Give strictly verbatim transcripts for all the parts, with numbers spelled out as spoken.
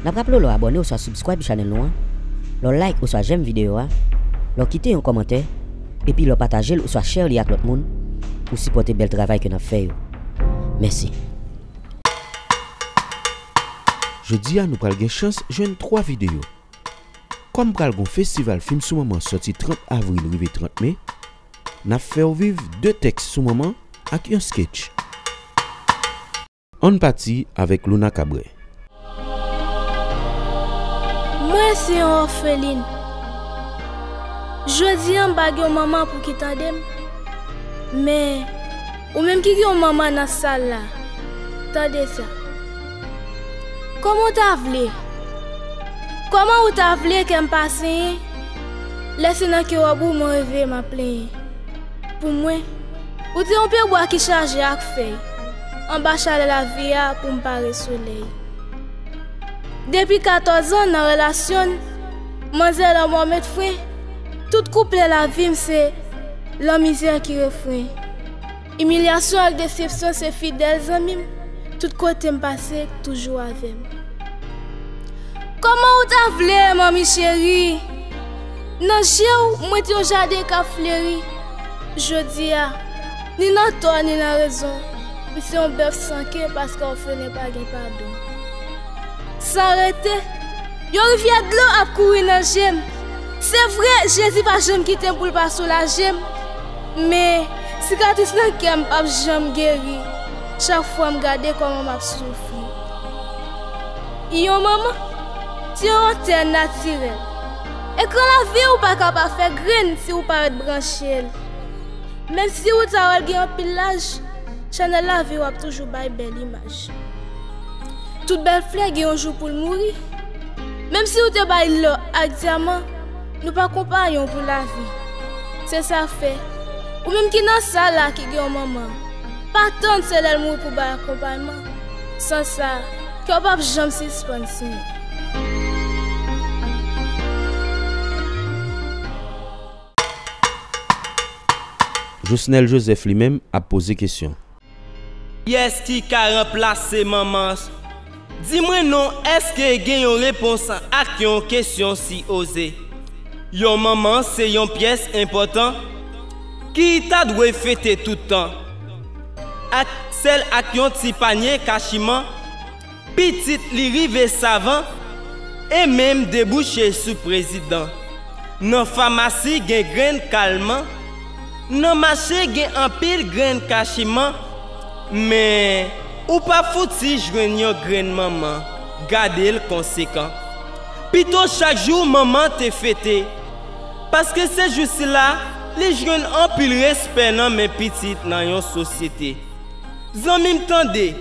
N ap raple w lè w abòne oswa subscribe chanèl nou an, lè w like oswa j'aime videyo a, lè w kite yon kòmantè, epi lè w pataje l oswa share li ak lòt moun pou sipòte bèl travay ke n ap fè yo. Mèsi. Jodi a, nou pral gen chans jwenn twa videyo. Kòm pral gon festival fim sou manman sòti trant avril rive trant me, n ap fè w viv de tèks sou manman ak yon sketch. Ann pati avèk Luna Cabré. Mwen se yon òfelin. Jodi a, m pa gen yon manman pou ki tande m. Men, ou menm ki gen yon manman nan sal la, tande sa. Kòman w ta vle? Kòman ou ta vle kè m pa senyen? Lè se nan kè wòb ou mwen reve m ap plenyen. Pou mwen, ou te yon pye bwa ki chaje ak fèy, anba chalè lavi a pou m pare solèy. Depi katòz an nan relasyon n, manzè lanmò met fren, tout kouplè lavi m se lanmizè ki refren. Imilyasyon ak desepsyon se fidèl zanmi m, tout kote m pase, toujou avè m. Kòman ou ta vle, manmi cheri? Nan je w, mwen te yon jaden k ap fleri. Jodi a, ni nan tò, ni nan rezon, m se yon bèf san ke paske òfelen pa gen padon. San rete, yon rivyè dlo ap kouri nan je m. Se vre, Jezi pa janm kite m pou l pa soulaje m. Men, sikatris nan kè m p ap janm geri. Chak fwa m gade kòman m ap soufri. Yon manman, se yon antèn natirèl. Ekran lavi ou pa ka pa fè grenn si ou pa ret branche l. Menm si ou ta wè l gen anpil laj, chanèl lavi w ap toujou bay bèl imaj. Tout bèl flè gen yon jou pou l mouri. Menm si ou te bay lò ak dyaman, nou pa konpayon pou lavi. Se sa k fè, ou menm ki nan sal la ki gen yon manman, pa tann se lè l mouri pou bay akonpayman. San sa, kè w p ap janm sispann senyen. Josnel Joseph li menm ap poze kesyon. Kiyès ki ka ranplase manman? Di mwen non, èske gen yon repons ak yon kesyon si oze? Yon manman se yon pyès enpòtan ki ta dwe fete tout tan. Ak sèl ak yon ti panye kachiman, pitit li rive savan e menm debouche sou prezidan. Nan famasi gen grenn kalman, nan mache gen anpil grenn kachiman, men ou p ap fouti jwenn yon grenn manman, gade l konsekan. Pito chak jou manman te fete, paske se jou sila li jwenn anpil respè nan men pitit nan yon sosyete. Zanmi m tande,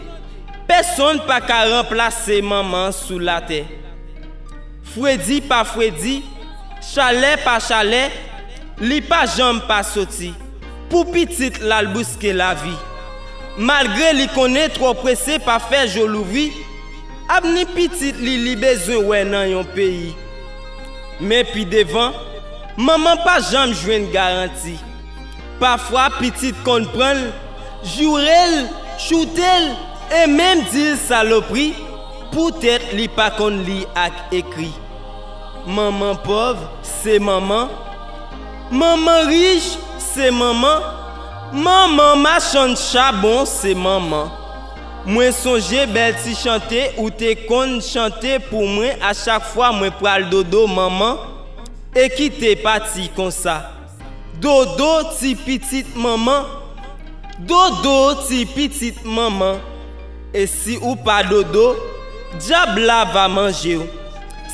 pèsonn pa ka ranplase manman sou latè. Fredi pa fredi, chalè pa chalè, li pa janm pa soti pou pitit l al bouske lavi. Malgre li konnen twò prese pa fè je w louvri, avni pitit li li bezwen wè nan yon peyi. Men pi devan, manman pa janm jwenn garanti. Pafwa pitit konn pran l, joure l, choute l, e menm di l salopri, poutèt li pa konn li ak ekri. Manman pòv se manman, manman rich se manman, manman machann chabon se manman. Mwen sonje bèl ti chante ou te konn chante pou mwen a chak fwa mwen pral dodo manman, e ki te pati konsa. Dodo ti pitit manman, dodo ti pitit manman. E si ou pa dodo, dyab la va manje w.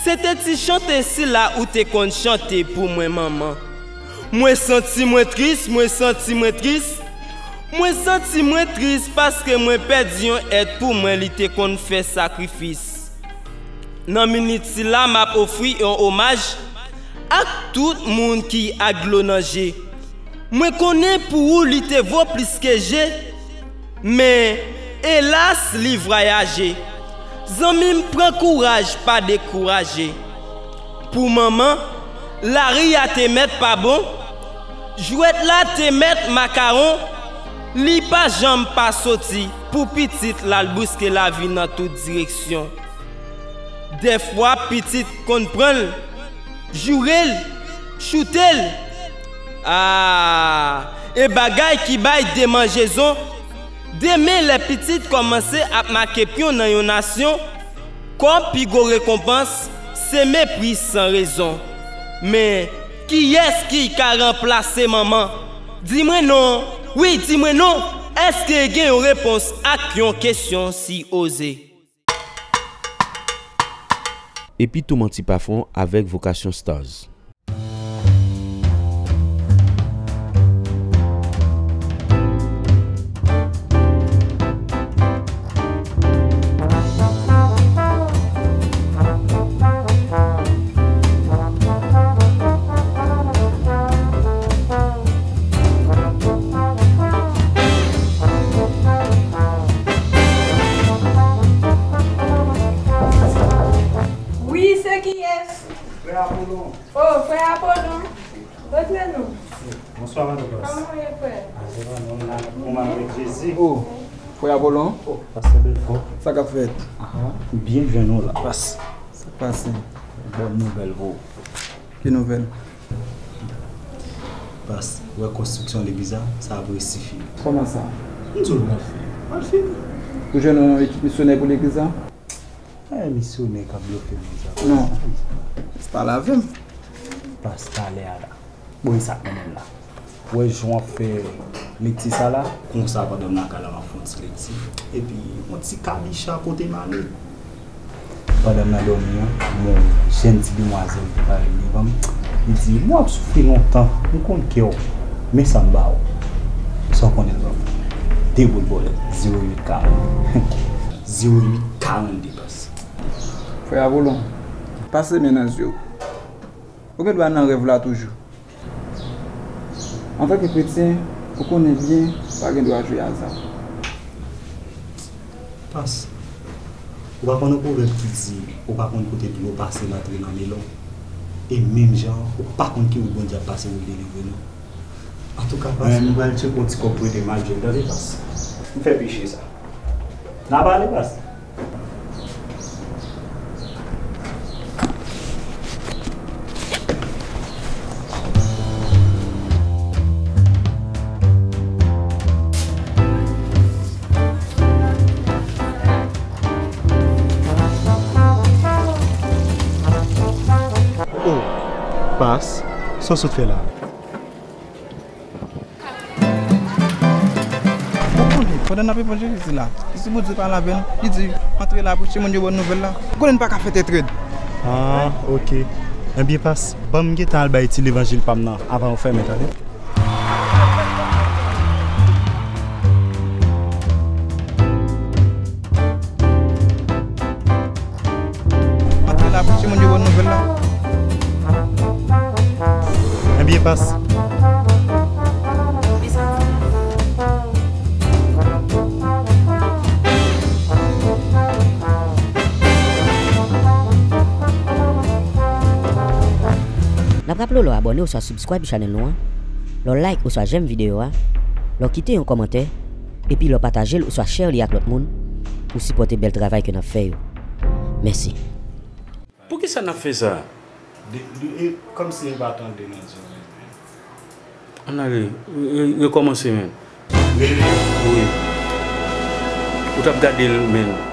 Se te ti chante sila ou te konn chante pou mwen manman. Mwen santi mwen tris, mwen santi mwen tris. Mwen santi mwen tris paske mwen pèdi yon èt pou mwen li te konn fè sakrifis. Nan minit sila m ap ofri yon omaj ak tout moun ki ak dlo nan je. Mwen konnen pou ou li te vo plis ke je, men elas li vwayaje. Zanmi m pran kouraj pa dekouraje. Pou manman, lari a te mèt pa bon, jwèt la te mèt makawon, li pa janm pa soti pou pitit l al bouske lavi nan tout direksyon. Dèfwa pitit konn pran l, joure l, choute l. Ah, e bagay ki bay demanjezon. Demen lè pitit kòmanse ap make pyon nan yon nasyon, kòm pi gwo rekonpans, se mepri san rezon. Men, kiyès ki ka ranplase manman? Di mwen non, wi, di mwen non. Èske gen yon repons ak yon kesyon si oze? Epi tou manti pa fon avèk Vokasyon Stars. Wi, se kiyès? Frè Apolon. Oh, frè Apolon. Rantre non. Bonswa, madan Pras. Kòman w ye, frè? Ase pa non la, kòman avèk Jezi? Oh, frè Apolon. Oh, pastè Belfò. Sa k ap fèt? Aha, byen jwenn ou la, Pras. Sa k pase? Bòn nouvèl pou ou. Ki nouvèl? Pas, ou wè konstriksyon legliz la, sa ap resi fini. Kòman sa? M di w l pral fini. Pral fini. Ou jwenn yon ekip misyonè pou legliz la? Eh, misyonè k ap blofe moun sa. Non. Se pa lavè m. Pas, talè a la. Bon, e sa k mennen m la. Ou wè jan w ap fè lekti sa la? Konsa, pandan m lakay la, m ap fè yon ti lekti. Epi, yon ti kabicha kote m ale. Pandan m nan dòmi an, m wè yon jèn ti demwazèl ki parèt devan m. Li di, "Mwen ap soufri lontan, m konn kè w, men sa m ba w." Sa w konnen l ban m? De bout bòlèt, zewo uit karant. Zewo uit karant de, pas. Frè Apolon, pase men nan zye w. Ou gen dwa nan rèv la toujou. Antanke kretyen, ou konnen byen pa gen dwa jwe aza. Pas, ou pa konn yon pwovèb ki di, ou pa konn kote dlo pase l antre nan melon. E menm jan, ou pa konn ki wout Bondye ap pase pou l delivre nou. Antouka, pas. Mwen menm, m pral tcheke yon ti kòb pou ede m al jwe, tande, pas. M fè peche sa. N a pale, pas. Oh, pas, sa w sot fè la? Ou konnen, pandan n ap evanjelize la, si Bondye pale avè n, li di, "Antre la, preche moun yo bòn nouvèl la." Ou konnen n pa ka fè tèt rèd. Ah, ok. Ebyen, pas, ban m gentan al bay ti levanjil pa m nan avan ou fèmen, tande? Antre la, preche moun yo bòn nouvèl la. Ebyen, pas. N ap raple w lè w abòne oswa subscribe channel nou an, lè w like oswa j'aime videyo a, lè w kite yon kòmantè, epi lè w pataje l oswa share li ak lòt moun pou sipòte bèl travay ke n ap fè yo. Mèsi. Poukisa n ap fè sa? De, de, e, kòmsi e pa tande nan zòrèy mwen. Ann ale, re, re, rekòmanse, men. Wi. Ou t ap gade l, men.